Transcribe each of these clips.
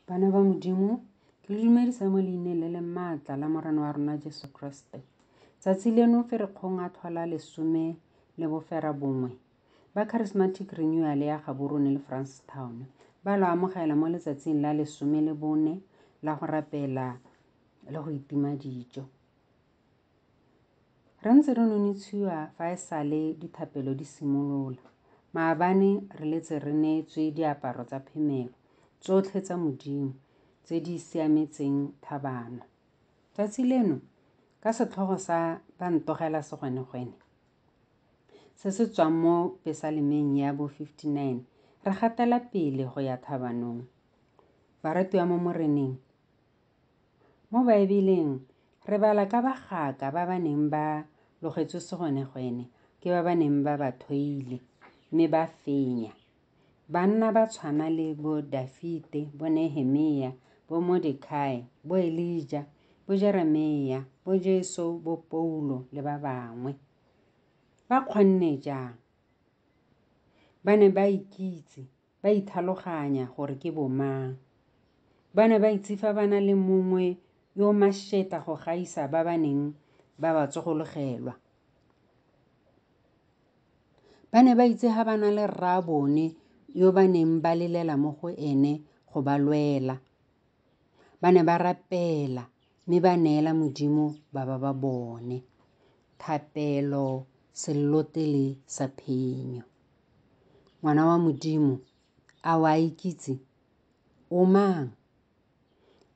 Bana ba Modimo, ke le dumedisa mo leineng le le maatla la Morena wa rona Jesu Kriste. Tsatsi leno Ferikgong a tlhola 19, ba Charismatic Renewal ya Gaborone le Francistown ba lo amogela mo letsatsing la 14 la go rapela le go itima dijo. Re ntse re nonotshiwa fa e sale dithapelo di simolola. Maabane re letse re neetswe diaparo tsa phemelo tsotlhe tsa Modimo tse di siametseng thabano. Tsatsi leno, ka setlhogo sa Ba ntogela segwenegwene, se se tswang mo Pesalemeng ya bo 59, re gatela pele go ya thabanong. Baratiwa mo Moreneng, Mo Baebeleng, re bala ka bagaka ba ba neng ba logetswe segwenegwene ke ba ba neng ba ba thoile mme ba fenya. Banna ba tshwana le bo Dafite, bo Nehemia, bo Mordekai, bo Elija, bo Jeremia, bo Jesu, bo Paulo le ba bangwe. Ba kgonne jang? Ba ne ba ikitse, ba ithaloganya gore ke bomang. Ba ne ba itse fa ba na le mongwe yo o mašeta go gaisa ba ba neng ba ba tsogologelwa. Ba ne ba itse ha ba na le rraabone yo ba neng ba lelela mo go ene go ba lwela. Ba ne ba rapela mme ba neela Modimo baba ba bone. Thapelo selotele sa phenyo. Ngwana wa Modimo, a o a ikitse? O mang?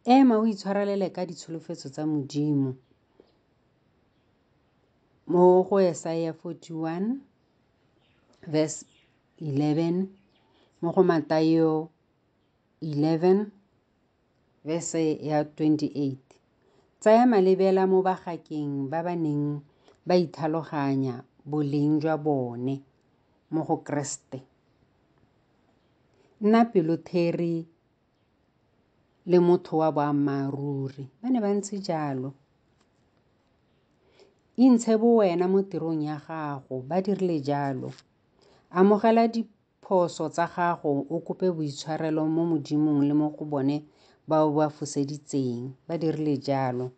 Ema o itshwarelele ka ditsholofetso tsa Modimo. Mo go Esaia 41 verse 11, mo go Mataio 11 verse ya 28. Tsaya malebela mo bagakeng ba ba neng ba ithaloganya boleng jwa bone mo go Kreste. Nna pelotheri le motho wa boammaaruri. Ba ne ba ntse jalo. Intshe bowena mo tirong ya gago. Ba dirile jalo. Amogela diphoso tsa gago o kope boitshwarelo mo Modimong le mo go bone ba o ba foseditseng. Ba dirile jalo.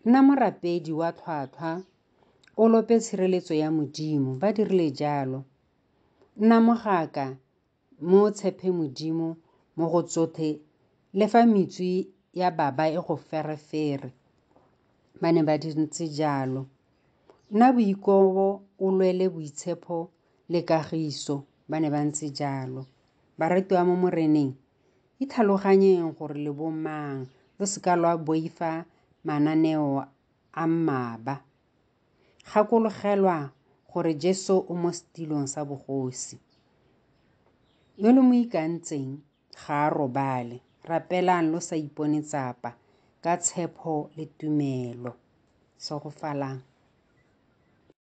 Nna morapedi wa tlhwatlhwa, o lope tshireletso ya Modimo. Ba dirile jalo. Nna mogaka mme o tshephe Modimo mo go tsothe le fa metswi ya baba e go ferefere. Ba ne ba ntse jalo. Nna boikobo o lwele boitshepho le kagiso. Ba ne ba ntse jalo. Baratiwa mo Moreneng, itlhaloganyeng gore le bomang, lo seka lwa boifa mananeo a mmaba. Gakologelwa gore Jesu o mo setilong sa bogosi. Yo lo mo ikantseng ga a robale. Rapelang lo sa ipone tsapa ka tshepho le tumelo. Segofalang.